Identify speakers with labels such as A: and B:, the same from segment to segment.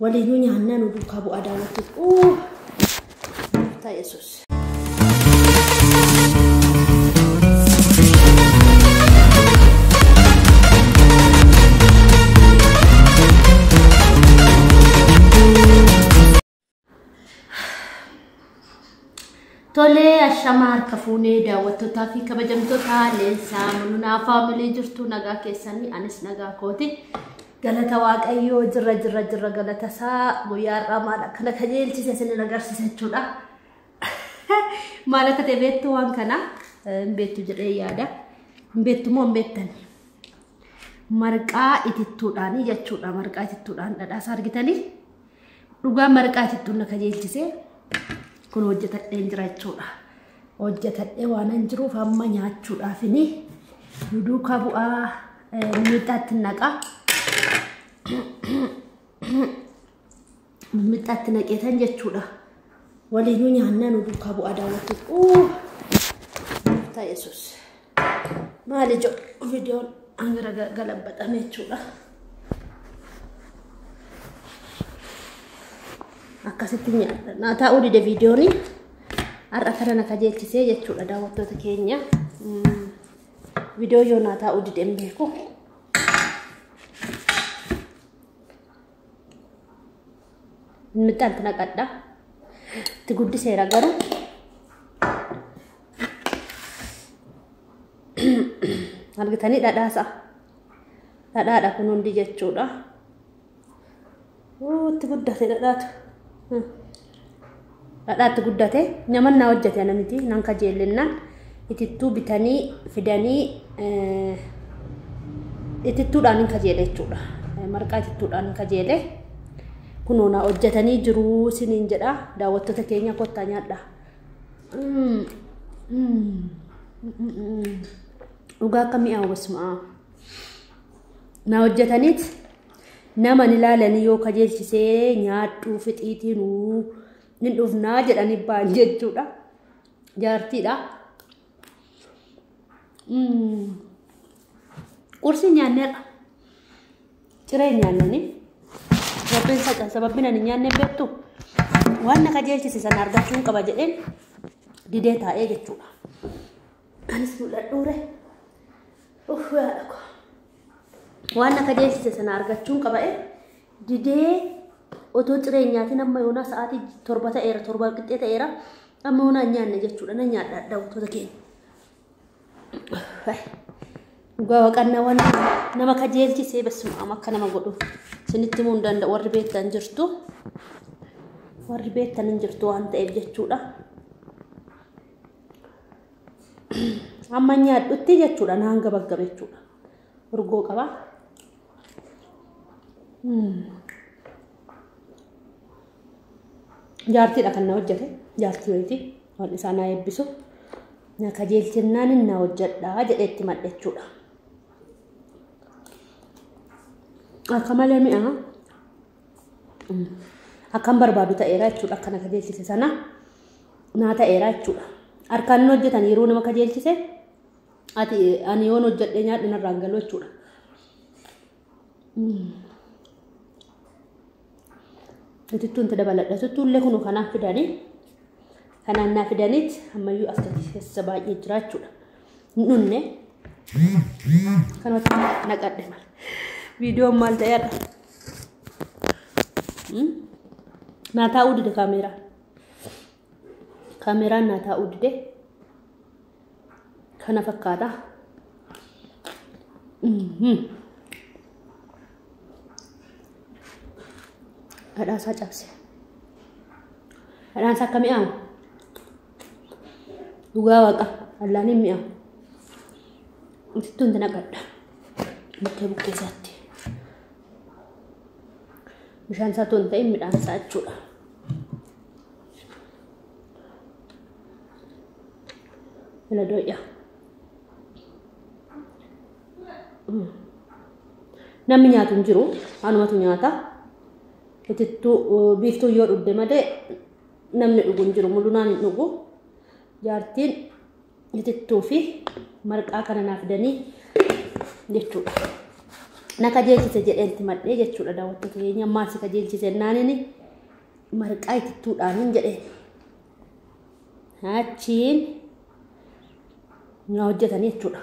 A: Waliinuu nyaannaa nu duukaa bu'aa daawwattu. Gooftaa Yesuus. Tolee, ashama harka fuunee daawwattootaa fi kabajamtoota Leensaa Mulunaa Faamilii jirtu nagaa keessanii anis nagaa kooti. Galata Waaqayyoo jirra jirra jirra galata isaa guyyaa har'aa maal akkana kajeelchise isin agarsiisa jechuudha. Maal akka ta'e beektu waan kana hin beektu jedhee yaada. Hin beektu moo hin beektan? Marqaa itittuudhaanii jechuudha. Marqaa itittuudhaan dhadhaasaa argitanii dhugaa marqaa itittuun na kajeelchise. Kun hojjetadheen jira jechuudha. Hojjetadhee waan hin jiruuf amma nyaachuudhaafini nu duukaa bu'aa mixmixaatti naqa. Mixmixaatti naqeetan jechuudha. Waliinuu nyaannaa nu duukaa bu'aa daawwattu. Gooftaa Yesuus. Maali jedhu viidiyoon hanga galabbatame jechuudha. Akkasitti nyaadha. Naa taa'uu dide viidiyoon har'a kana na kajeelchisee jechuudha daawwattoota keenya. Viidiyoo yoo naa taa'uu dide hin beeku. Mixmixaatti naqadha. Itti guddiseera garuu. Argitanii dhadhaasa. Dhadhaadha kun hundi jechuudha. Itti guddate dhadhaatu. Dhadhaatti guddate naman naa hojjete ana miti nan kajeellinnaan itittuu bitanii fidanii itittuudhaan hin kajeele jechuudha. Marqaa itittuudhaan hin kajeele. Kunoo naa hojjetanii jiruu isiniin jedha daawwattoota keenya kottaa nyaadha. Dhugaa akka mi'aawu basmaa. Naa hojjetaniit nama ni ilaalanii yoo kajeelchisee nyaadhuu fixiitinuu ni dhufnaa jedhanii ba'an jechuudha. Jaartiidha. Qursii nyaanneerra. Ciree nyaannanii. Sababbiin ani nyaanne beektu waan na kajeelchise sana argachuun qaba jedheen didee taa'ee jechuudha. Anis mul'adhuure. Uff yaadha koo. Waan na kajeelchise sana argachuun qaba didee otoo ciree nyaatiin amma yoonaa sa'aatii 7 ta'eera 7 qixxee ta'eera amma yoonaa nyaanne jechuudha. Na nyaadha daawwattoota keenya. Dhugaa waaqannaa waan nama kajeelchisee basuma akka nama godhu isinitti himuu hin danda'u. Warri beektan jirtu. Warri beektan hin jirtu waan ta'eef jechuudha. Amma nyaadhutti jechuudha naan gabaggabe jechuudha. Urgoo qaba. Jaartiidha kan na hojjete. Jaartii wayiiti. Waan isaa na eebbisu. Na kajeelchinnaan na hojjedhaa jedhee itti madhe jechuudha. Akka malee mi'a. Akkan barbaadu ta'eera jechuudha. Akkana kajeelchise sana naa ta'eera jechuudha. Harkaan hojjetan yeroo nama kajeelchise ati ani yoon hojjedhee nyaadhu narraan galu jechuudha. Itittuun itti dabaladha. Itittuullee kun kanaaf fidanii kanaan naa fidaniit ammayyuu as keessa baay'ee jira jechuudha. Hin dhunne kanumatti naqadhe maal. Viidiyoon maal ta'eera? Naa taa'uu dide kaameeraan. Kaameeraan naa taa'uu dide. Kana fakkaata. Dhadhaasaa cabse. Dhadhaan isaa akka mi'aawu. Dhugaa waaqa allaan hin mi'aawu. Itittuun itti naqadha. Bukkee bukkee isaatti. Bishaan isaa otoo hin ta'in midhaan isaa jechuudha. Filadoo'ya. Namni nyaatu hin jiru. Anumatu nyaata. Itittuu biiftuu yoo dhugde malee namni dhugu hin jiru. Mul'unaan hin dhugu. Jaartiin itittuu fi marqaa kana naaf fidanii jechuudha. Na kajeelchise jedheen madhee jechuudha daawwattoota keenya maal si kajeelchise naanini marqaa itittuudhaan jedheen. Achiin na hojjetanii jechuudha.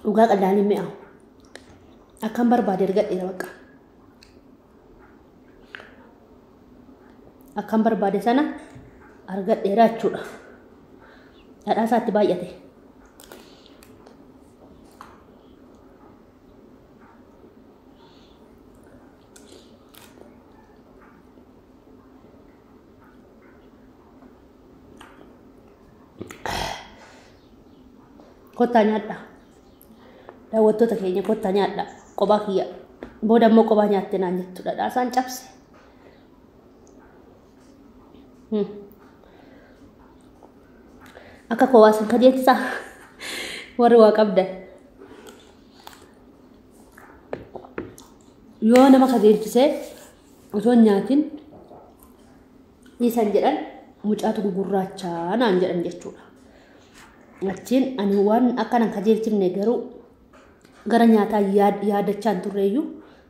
A: Dhugaa qal'aan mi'aawu. Akkan barbaade argadheera bakka. Akkan barbaade sana argadheera jechuudha. Dhadhaa isaatti baay'ate. Kottaa nyaadha. Daawwattoota keenya kottaa nyaadha. Kophaa kiyya. Booda immoo kophaa nyaatte naan jettu dhadhaa isaan cabse. Akka koo waa sin kajeelchisaa warri waa qabdan. Yoo nama kajeelchisee osoo hin nyaatin dhiisan jedhan mucaatu gugurraachaa naan jedhan jechuudha. Achiin ani waan akkanan kajeelchifne garuu gara nyaataa yaadachaa hin turreeyyuu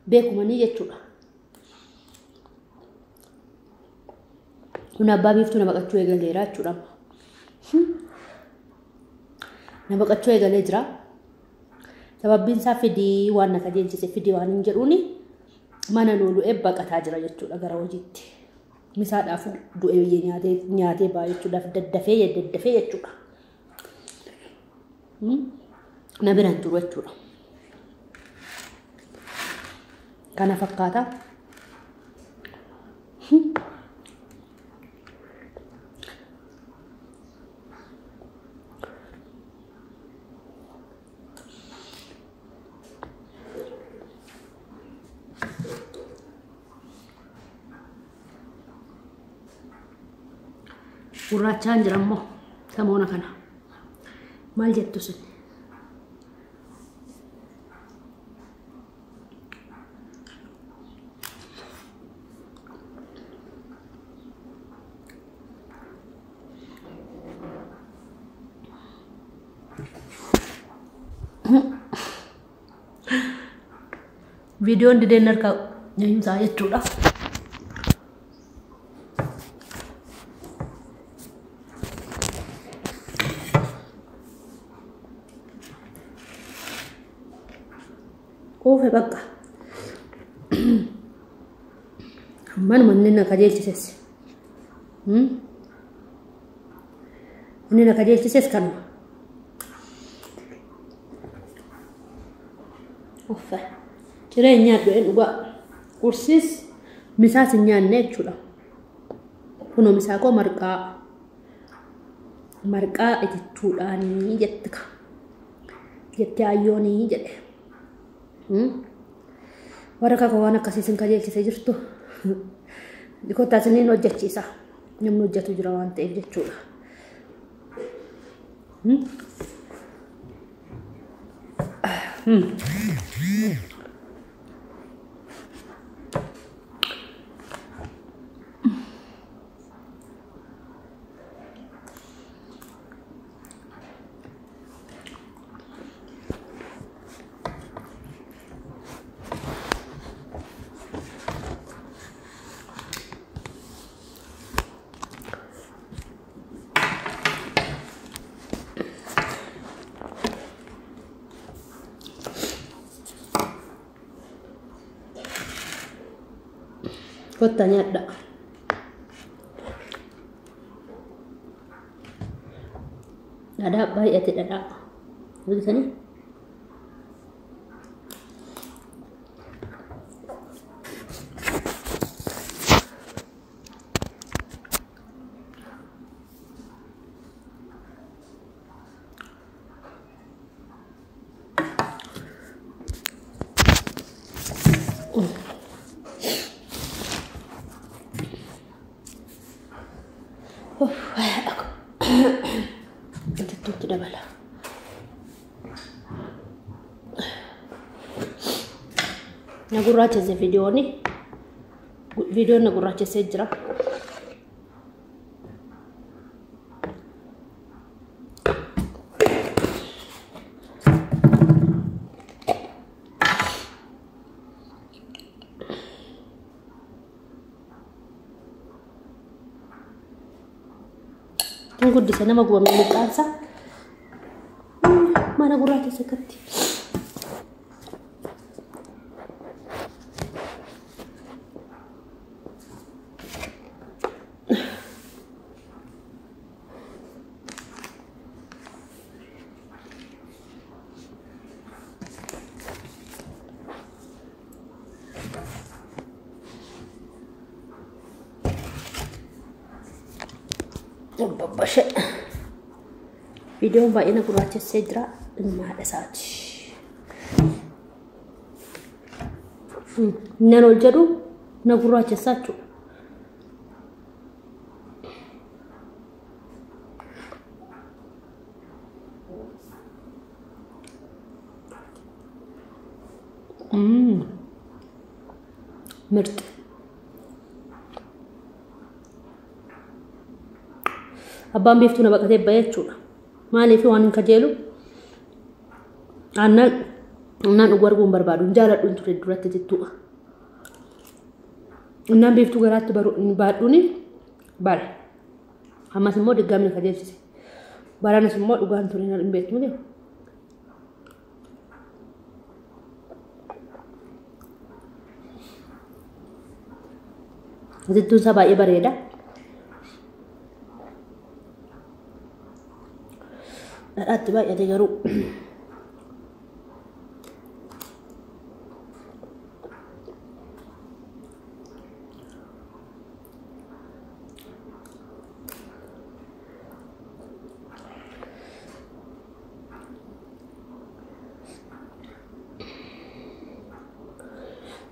A: beekumanii jechuudha. Kun abbaa biiftuu na baqachuu eegaleera jechuudha. Na baqachuu eegalee jira. Sababbiin isaa fidii waan na kajeelchise fidii waan hin jedhuuni mana loolu'ee baqataa jira jechuudha gara hojiitti. Misaadhaaf du'ee biyya nyaatee ba'a jechuudhaaf daddafee daddafee jechuudha. Na biraan turu jechuudha. Kana fakkaata. Gurraachaan jira immoo samoona kana. Maal jettu sun? Viidiyoon dideen harkaa nyaachuusaa jechuudha. Quufe bakka. Manuma inni na kajeelchises. Inni na kajeelchises kanuma. Uffa. Ciree hin nyaadhu dhugaa. Qursis misaas hin nyaanne jechuudha. Kunoo misaa koo marqaa. Marqaa itittuudhaanii jetti ka. Jettee ayyoonii jedhe. Warra kakoo waan akkasii sin kajeelchisee jirtu. Kottaa isiniin hojjechiisa. Namni hojjetu jira waan ta'eef jechuudha. Kottaa nyaadha. Dhadhaa baay'ate dhadhaa. Argitanii? Itittuutti dabala. Na gurraachise viidiyooni. Viidiyoon na gurraachisee jira. guddise nama guba mixxaansa. Mana gurraacha sakkatti. Babbashe. Viidiyoon baay'ina gurraachessee jira. Dhimma haadha isaati. Nan ol jedhu na gurraachessaa jechuudha. ምርጥ abbaan biiftuu na baqatee ba'e jechuudha. Maaliif waan hin kajeelu aannan dhuguu arguu hin barbaadu hin jaaladhu ture duratti jechuudha. Innaan biiftuu garaatti baadhuun bare. Ammas immoo diggamni kajeelsise. Baranas immoo dhugaan ture hin beektu miti. Zittuun isaa baay'ee bareeda. Dhadhaatti baay'ate garuu.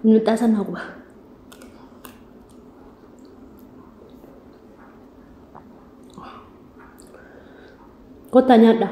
A: Mixxaa sana guba. Kottaa nyaadha.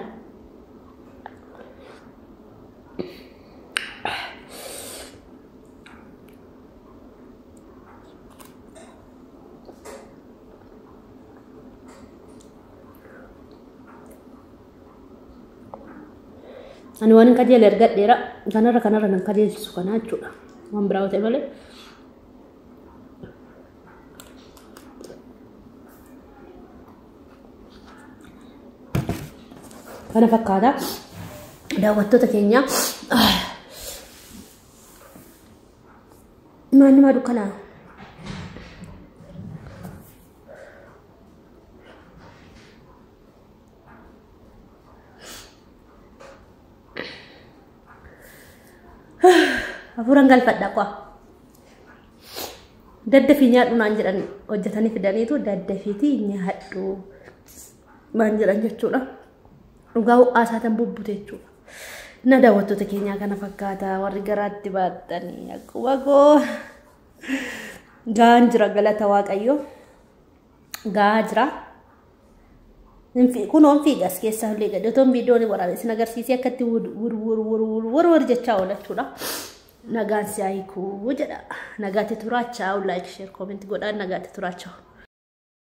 A: Ani waan hin kajeele argadheera. Kanarra nan kajeelchisu kana jechuudha. Waan biraa yoo ta'e malee. Kana fakkaata daawwattoota keenya. Maal dukkanaa? Hafuuraan galfadha qo'a. Daddafii nyaadhu naan jedhan hojjetanii fidaniitu daddafiitii nyaadhu maan jedhan jechuudha. Dhugaa ho'aa isaatiin bubbute jechuudha. Na daawwattoota keenyaa kana fakkaata warri garaatti baattanii akkuma koo gahaan jira galata Waaqayyoo gahaa jira. Kunoon fiigas keessaa illee gadi otoon viidiyoon waraabee isin agarsiisee akkatti wur jechaa oola jechuudha. Nagaan si hiikuu jedha. Nagaatti turaachaa like share comment godhaa nagaatti turaachaa.